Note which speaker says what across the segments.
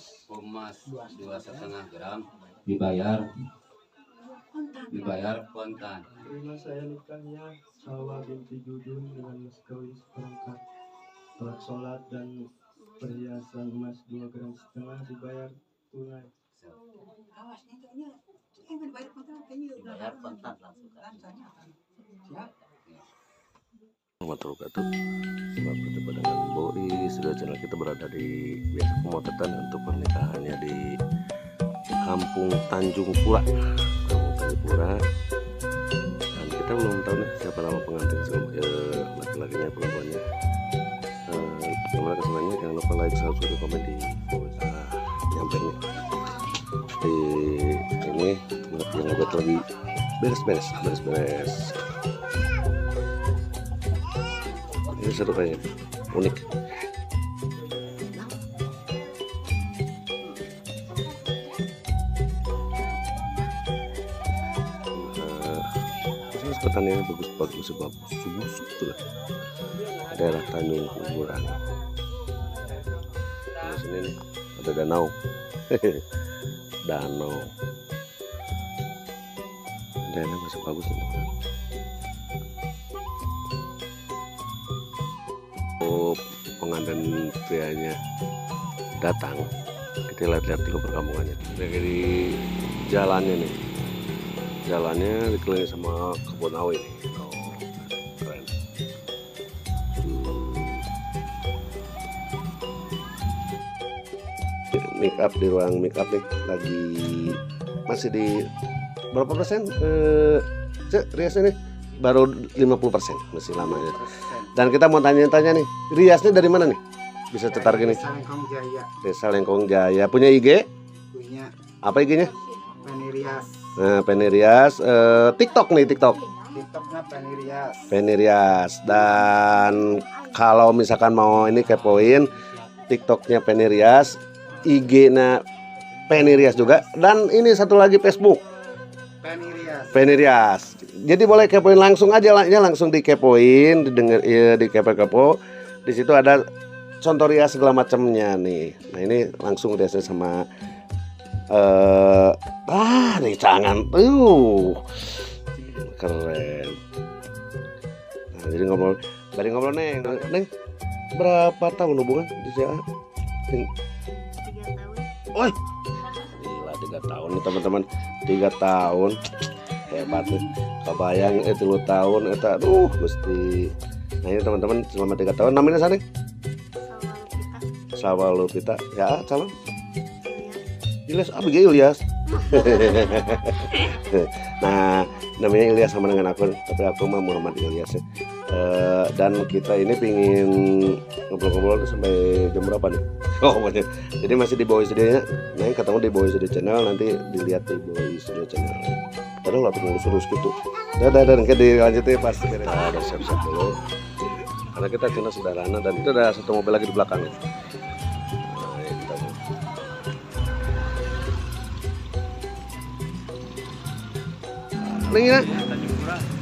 Speaker 1: Emas 2,5 gram dibayar dibayar kontan.
Speaker 2: Terima saya nikahnya Salwa binti Judun dengan mas kawin seperangkat alat sholat dan perhiasan emas 2,5 gram dibayar tunai.
Speaker 1: Dibayar kontan langsung.
Speaker 3: Warahmatullahi wabarakatuh. Selamat berjumpa dengan Boi Studio Channel. Kita berada di biasa pemotretan untuk pernikahannya di Kampung Tanjung Pura. Kampung Tanjung Pura. Dan kita belum tahu nih siapa nama pengantin, laki-lakinya, perempuannya. Gimana kesenangannya? Jangan lupa like, subscribe, komen di bawah. Nyampe nih di ini yang ngobrol lagi beres-beres, beres-beres. Ini seru kayaknya, unik. Nah, ini pertaniannya bagus-bagus, bagus, busuk tuh lah. Daerah Tanjung Pura. Di sini nih ada danau, danau. Daerahnya masih bagus nih. Pengantin prianya datang, kita lihat-lihat dulu perkampungannya. Dari jalannya nih, jalannya dikelilingi sama kebun awi nih. Oh, keren. Make up di ruang make up nih, lagi masih di berapa persen? Cek riasnya nih baru 50%, masih lama ya. Dan kita mau tanya-tanya nih, riasnya dari mana nih? Bisa cetar gini.
Speaker 4: Desa Lengkong Jaya.
Speaker 3: Desa Lengkong Jaya. Punya IG?
Speaker 4: Punya.
Speaker 3: Apa IG-nya?
Speaker 4: Penny Rias.
Speaker 3: Nah, Penny Rias. TikTok nih, TikTok.
Speaker 4: TikToknya Penny Rias.
Speaker 3: Penny Rias. Dan kalau misalkan mau ini kepoin TikToknya Penny Rias, IG-nya Penny Rias juga, dan ini satu lagi Facebook.
Speaker 4: Penny Rias.
Speaker 3: Penny Rias. Jadi boleh kepoin langsung aja lah, ya, langsung dikepoin, didengar, ya, dikepo-kepo. Di situ ada contoh rias segala macamnya nih. Nah, ini langsung riasnya sama nih jangan tuh. Keren. Nah, jadi ngobrol, bari ngobrol neng. Neng, berapa tahun hubungan di CA? 3
Speaker 5: tahun.
Speaker 3: Oi. Gila, 3 tahun nih teman-teman. 3 tahun. Hebat nih. Kebayang 3 tahun eta, aduh mesti. Nah, ini teman-teman selama 3 tahun namanya sana? Salwa Lupita. Ya, calon. Ilyas, apa ya Ilyas? Nah, namanya Ilyas sama dengan aku, tapi aku mah Muhammad Ilyas ya. Dan kita ini pingin ngobrol-ngobrol tuh sampai jam berapa nih? Oh, jadi masih di Boi Studio-nya. Nah, ketemu di Boi Studio Channel, nanti dilihat di Boi Studio Channel. Padahal lah lurus-lurus gitu. Dadah, dan kita dilanjutin pas beres. Nah, udah siap-siap dulu. Karena kita cuma sederhana dan itu ada satu mobil lagi di belakang. Nah, ya kita ini ya.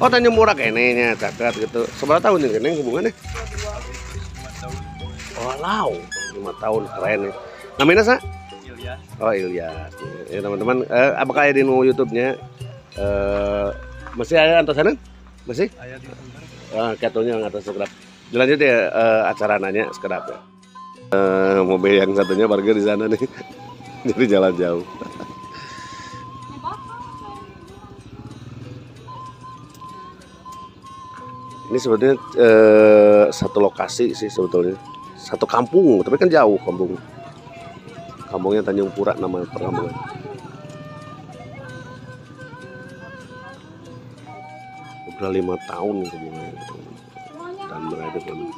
Speaker 3: Oh, Tanjung Pura kayaknya, catat gitu. Seberapa tahun ini hubungannya? Oh, lau, 5 tahun, keren ya. Namanya sa?
Speaker 2: Ilyas.
Speaker 3: Oh, Ilyas. Ya teman-teman, apakah ada di YouTube-nya? Masih ada antosanan? Masih?
Speaker 2: Aya di sumber.
Speaker 3: Katunya nggak atas sekedap. Dilanjut ya acara nanya sekedap ya. Mobil yang satunya parkir di sana nih. Jadi jalan jauh. Ini sebetulnya satu lokasi sih sebetulnya. Satu kampung, tapi kan jauh kampung. Kampungnya Tanjung Pura nama perkampungan. Udah 5 tahun hubungannya dan mereka pun.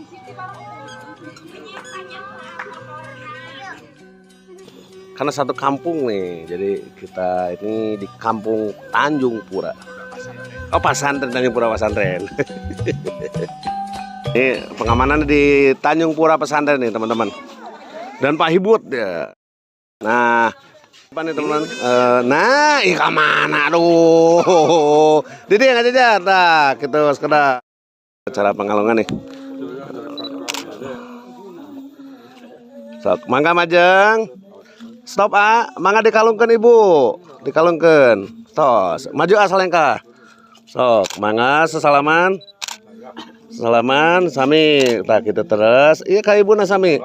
Speaker 3: Karena satu kampung nih, jadi kita ini di Kampung Tanjung Pura. Oh, pesantren Tanjung Pura pesantren. Ini pengamanan di Tanjung Pura pesantren nih teman-teman. Dan Pak Hibut ya. Nah, apa nih teman-teman? Nah, ih mana aduh. Didi yang aja nah, gitu sekedar acara Pangalongan nih. Sok, mangga majeng. Stop ah, mangga dikalungkeun ibu. Dikalungkeun. Tos, maju ah salengkah. Sok, mangga sesalaman. Salaman sami. Tah gitu terus. Iya ka ibuna sami.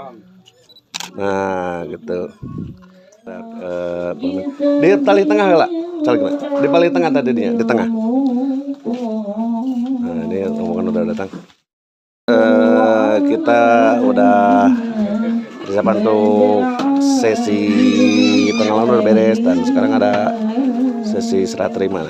Speaker 3: Nah, gitu. Di tali tengah lah. Di paling tengah tadi dia, di tengah. Nah, ini rombongan udah datang. Kita udah persiapan untuk sesi pengawalan udah beres dan sekarang ada sesi serah terima.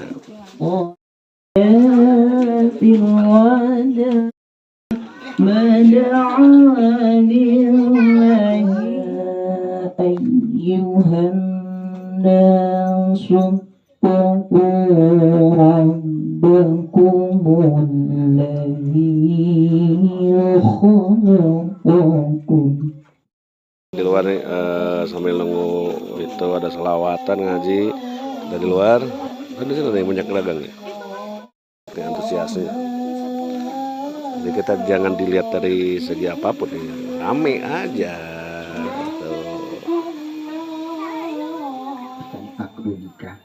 Speaker 3: Di luar nih sambil nunggu itu ada selawatan ngaji dari luar. Kan di sini ada yang banyak dagang ya. Ini antusiasnya. Jadi kita jangan dilihat dari segi apapun nih, rame aja. Gitu.
Speaker 4: Akad nikah.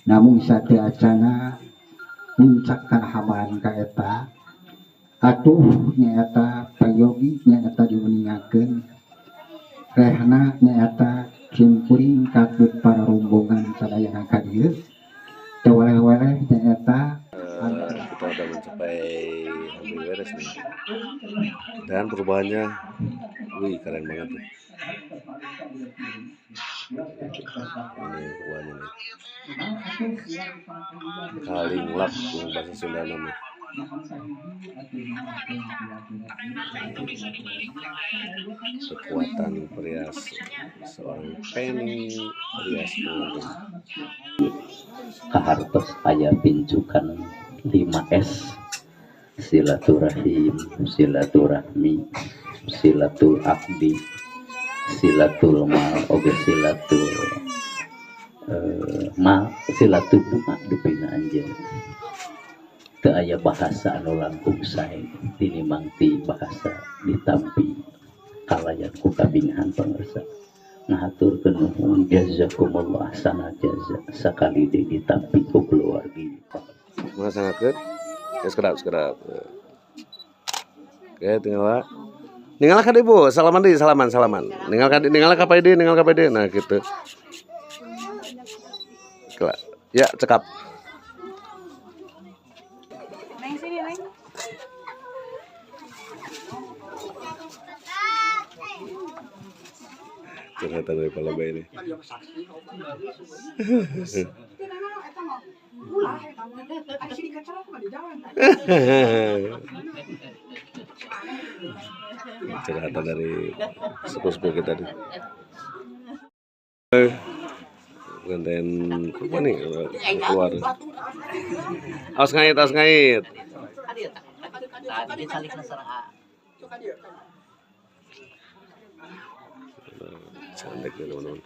Speaker 4: Namun sateuacana puncak kana hamalan ka eta atuh nyaeta prayogi nyaeta diuningakeun rehna nyaeta simkuring katut para rombongan sadayana ka dieu teu weleh-weleh nyaeta.
Speaker 3: Kita udah mencapai hampir beres nih. Dan perubahannya, wih keren banget nih. Ini perubahannya nih. Kalinglap bahasa Sunda namanya. Kekuatan perias seorang Penny Rias pengantin.
Speaker 1: Kahartos aya pincukan 5S silaturahim, silaturahmi, silatul akdi, silatul mal, oge silatul mal, silatul doa dupina anjeun. Teu aya bahasa anu langkung sae tinimbang ti bahasa ditampi kalayan ku kabingahan pangersa. Ngahaturkeun nuhun jazakumullah sana jaza sakali deui ditampi ku keluargi.
Speaker 3: Mangga ya, sekedap sekedap. Oke, tinggal ninggal ka ibu, salaman deui, salaman, salaman. Ninggal ka ninggal ka Pak Edi, ninggal ka Pak Edi. Nah, gitu. Ya, cekap.
Speaker 5: Neng sini, Neng.
Speaker 3: Curhatan dari Pak Lebay ini. Curhatan dari sepupu-sepupu kita nih. Pengantin apa nih keluar. Awas ngait, awas ngait. Cantik nih teman-teman.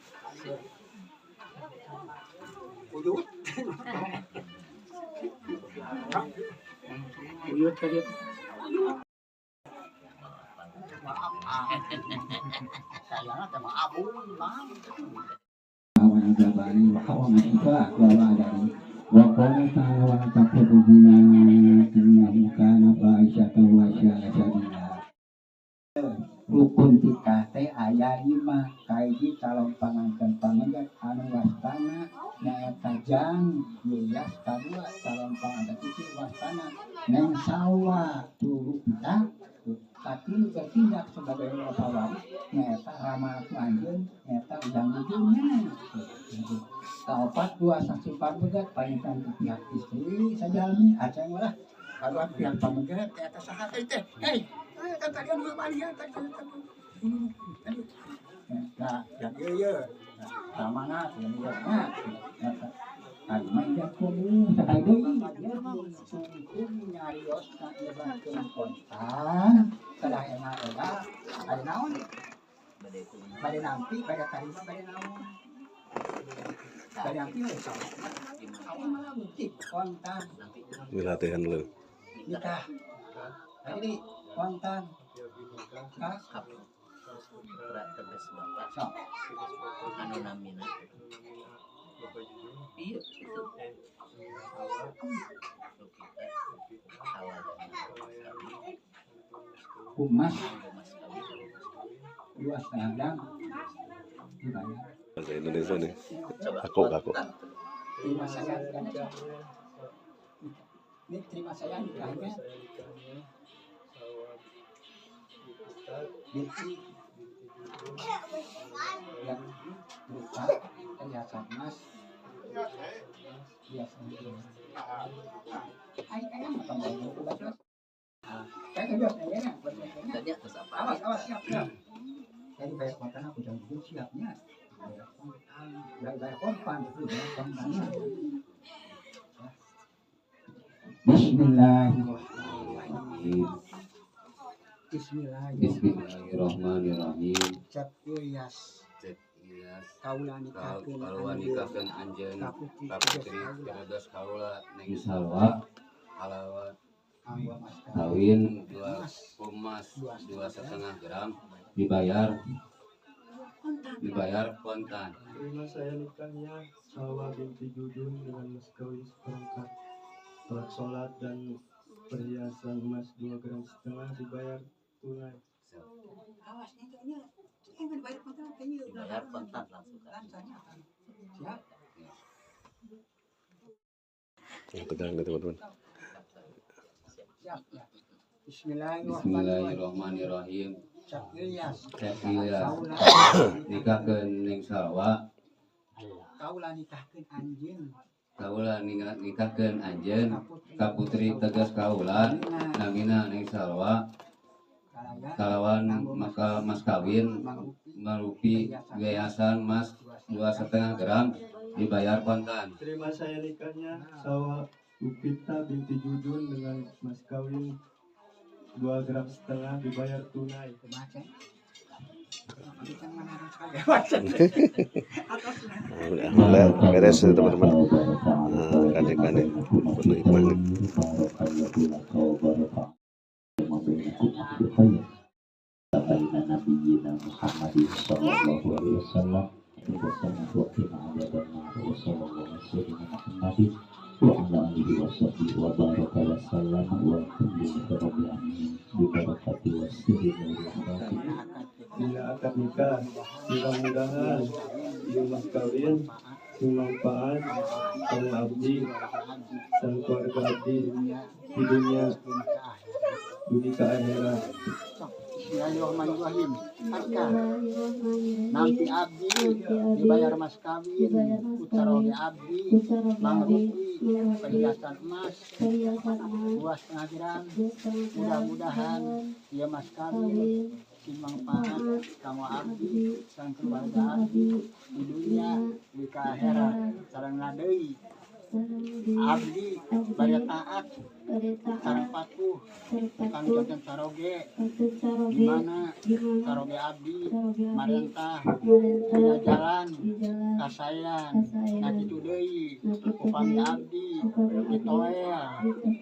Speaker 4: Rukun tikah teh aya 5 kahiji calon panganten pamegat anu wastana nyaeta jang Ilyas, kadua calon panganten istri wastana Neng Sawa, tuluy kita katilu bertindak sebagai waris nyaeta rama ku anjeun nyaeta ujang ujungnya. Kaopat dua saksi pamegat panginten ti pihak istri sajalmi aceng lah kadua pihak pamegat nyaeta saha teh hei kan tadi dua balian tadi nah yang ieu ramana yang ieu nya kalima ijab kabul sakali deui sungkum nyarios ka nyebarkeun kontan sadah engal-engal aya naon bade nampi bade tarima bade naon bade nampi we sok malah cik kontan.
Speaker 3: Ini latihan dulu.
Speaker 4: Nikah ini kontan.
Speaker 1: Tegas bapak.
Speaker 4: Sok.
Speaker 1: Anu Anu namina
Speaker 2: Bapak Jujun.
Speaker 1: Iya itu.
Speaker 4: Emas 2,5 gram dibayar.
Speaker 3: Bahasa Indonesia nih. Aku.
Speaker 4: Terima saya nikahnya. Ini terima saya nikahnya. Binti yang berupa perhiasan emas perhiasan emas. Awas, siap. Jadi bayar kontan aku jangan dulu siapnya. Bayar kontan itu kontannya. Bismillahirrahmanirrahim.
Speaker 6: Bismillahirrahmanirrahim.
Speaker 4: Cek Ilyas. Kaula
Speaker 6: nikahkeun anjeun ka putri tegas kaula Neng Salwa kalawan kawin 2,5 gram dibayar kontan.
Speaker 2: Terima saya nikahnya Salwa binti Jujun dengan mas kawin seperangkat alat sholat dan perhiasan emas 2,5 gram dibayar tunai.
Speaker 1: Dibayar kontan langsung.
Speaker 4: Siap.
Speaker 3: Tegang nih teman-teman.
Speaker 6: Bismillahirrahmanirrahim.
Speaker 4: Cek Ilyas.
Speaker 6: Nikahkeun Neng Salwa.
Speaker 4: Kaula nikahkeun anjeun.
Speaker 6: Kaula nikahkeun anjeun ka putri tegas kaula namina Neng Salwa kalawan maka mas kawin marupi yayasan mas 2,5 gram dibayar kontan.
Speaker 2: Terima saya nikahnya Salwa Lupita binti Jujun dengan mas kawin 2,5 gram dibayar tunai.
Speaker 3: Alhamdulillah beres teman-teman. Kadek-kadek penuh hikmah nih.
Speaker 2: Bila akad nikah, mudah-mudahan ieu mas kawin sing manfaat kanggo abdi sareng keluarga abdi di dunia dugi ka akhirat.
Speaker 4: Bismillahirrahmanirrahim. Arka nanti abdi dibayar mas kawin utaroge abdi mangrupi perhiasan emas 2,5 gram mudah-mudahan ieu mas kawin sing manfaat kanggo abdi sareng keluarga abdi di dunia di ka akhirat sareng deui abdi bade taat sareng patuh kang janten saroge di mana saroge abdi marentah dina jalan kasayan nah kitu deui upami abdi ditoel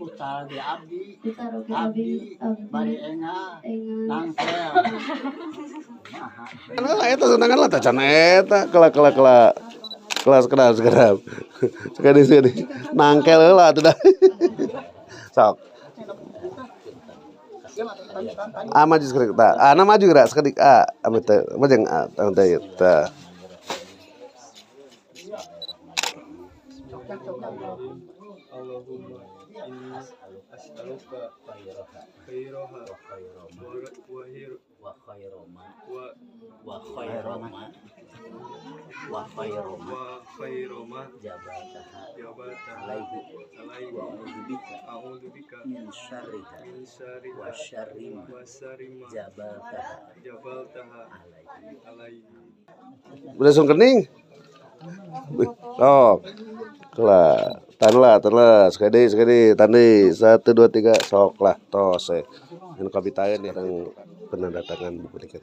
Speaker 4: ku saroge abdi abdi bade engal nangkel.
Speaker 3: Lah eta senangan lah tacan eta kela kela kela kelas keras keras sekali sekali nangkel lah tuh dah. Sok ah maju sekali ta ah na maju gerak sekali ah ame teh maju ah teh ta.
Speaker 2: Allahumma inni as'aluka khairaha wa khairama wa khairama wa khairama
Speaker 1: jabataha
Speaker 2: alaihi
Speaker 1: a'udzu bika min syarriha wa syarrima jabaltaha
Speaker 2: alaihi.
Speaker 3: Udah langsung kening. Sok. Kelah, tanlah, tanlah, sekali, sekali, tandi, 1 2 3, sok lah, tos. Ini kabitaeun ya tentang penandatangan buku nikah.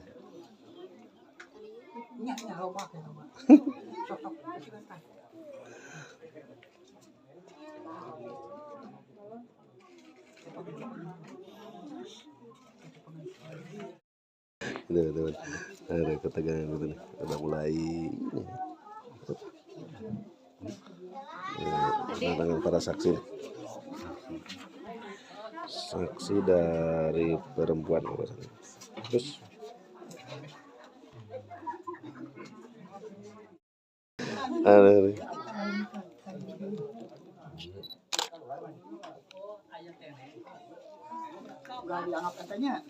Speaker 3: Ini teman, ada Ketegangan gitu nih. Udah mulai ini. Kedatangan para saksi nih. Saksi dari perempuan terus ada
Speaker 4: udah dianggap katanya.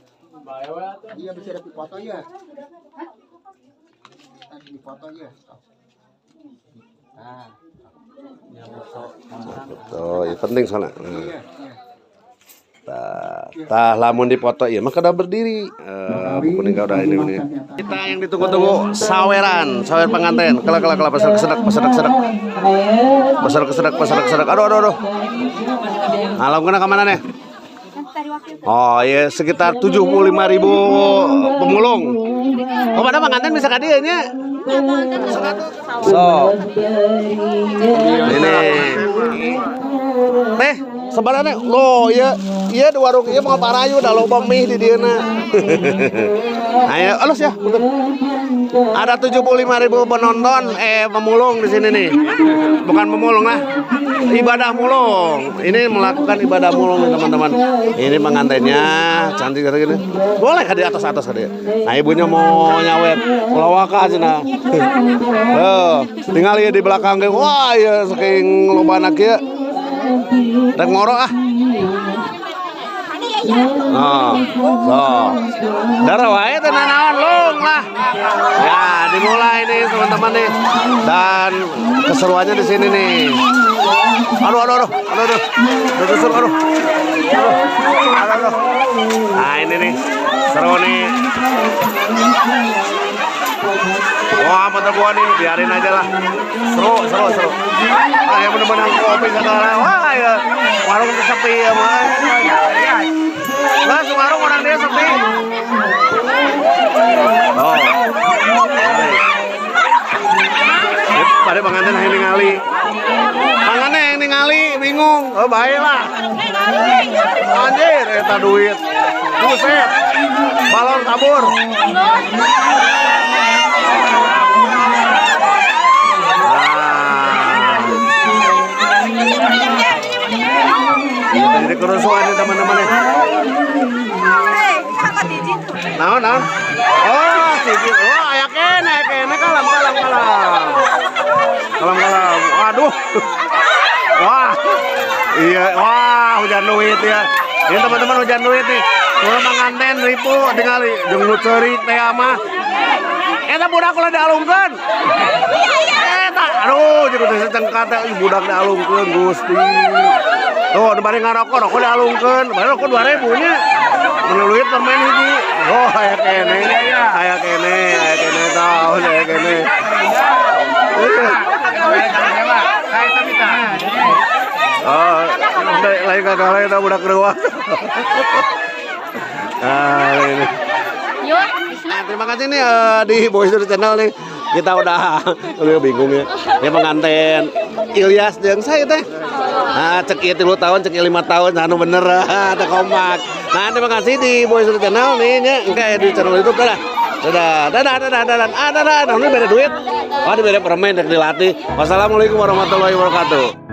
Speaker 4: Iya bisa ada foto ya. Tadi di foto ya. Nah.
Speaker 3: Foto, ya penting soalnya. Tah lamun dipoto ieu mah kada berdiri. Pokoknya udah ini. Kita yang ditunggu-tunggu saweran, sawer pengantin. Kala kala kala pasar kesedak, pasar kesedak. Pasar kesedak, pasar kesedak. Aduh aduh aduh. Nah, lamun ka mana nih? Oh iya sekitar 75.000 pemulung. Oh pada pengantin bisa ka dieu nya. So. Ini. Teh, sebenarnya loh iya iya di warung iya mau parayu dah loba mie di dieu na. Ayo alus ya, betul. Ada 75.000 penonton pemulung di sini nih. Bukan pemulung lah. Ibadah mulung. Ini melakukan ibadah mulung nih teman-teman. Ini pengantinnya cantik cantik gini. Boleh kan di atas-atas kan dia. Nah, ibunya mau nyawer. Pelawaka cenah. Tuh, tinggal ya di belakang ge. Wah, ya saking loba anak ieu. Rek moro ah. Oh, so. Darah wae teh nanaon lung lah. Ya, dimulai nih teman-teman nih. Dan keseruannya di sini nih. Aduh aduh aduh aduh aduh. Aduh aduh. Aduh aduh. Nah, ini nih. Seru nih. Wah, motor gua nih, biarin aja lah. Seru, seru, seru. Ah, yang bener-bener kopi segala. Wah, ya. Warung itu sepi ya, mah. Lah, warung orang dia sepi. Oh. Pada pengantin yang ningali. Pengantin yang ningali bingung. Oh, baiklah. Anjir, eta duit. Buset. Balon kabur. Jadi kerusuhan nih teman-teman nih. Naon naon? Oh, cici. Oh, aya kene, kene kalam kalam kalam. Kalam kalam. Waduh. Wah. Iya, wah hujan duit ya. Ini teman-teman hujan duit nih. Kurang pengantin ripu tingali jeung nu ceurik teh mah. Eta budak ulah dialungkeun. Eta aduh jeung teh cengkat teh budak dialungkeun Gusti. Tuh, nu bari ngarokok, rokok dialungkeun. Bari rokok 2000 nya. Mun duit permen hiji. Oh, aya kene. Aya kene, aya kene tah, aya kene. Oh, lain kagak eta budak reuas. Nah, ini. Nah, terima kasih nih di Boys Channel nih. Kita udah bingung ya. Ini pengantin Ilyas jeung saya teh. Nah, cek ieu 3 tahun, cek ieu 5 tahun, anu bener teh kompak. Nah, terima kasih di Boys Channel nih nya, engke di channel YouTube dadah. Dadah, dadah, dadah, dadah. Ah, dadah, nah, ini beda duit. Wah, dibere permen rek dilatih. Wassalamualaikum warahmatullahi wabarakatuh.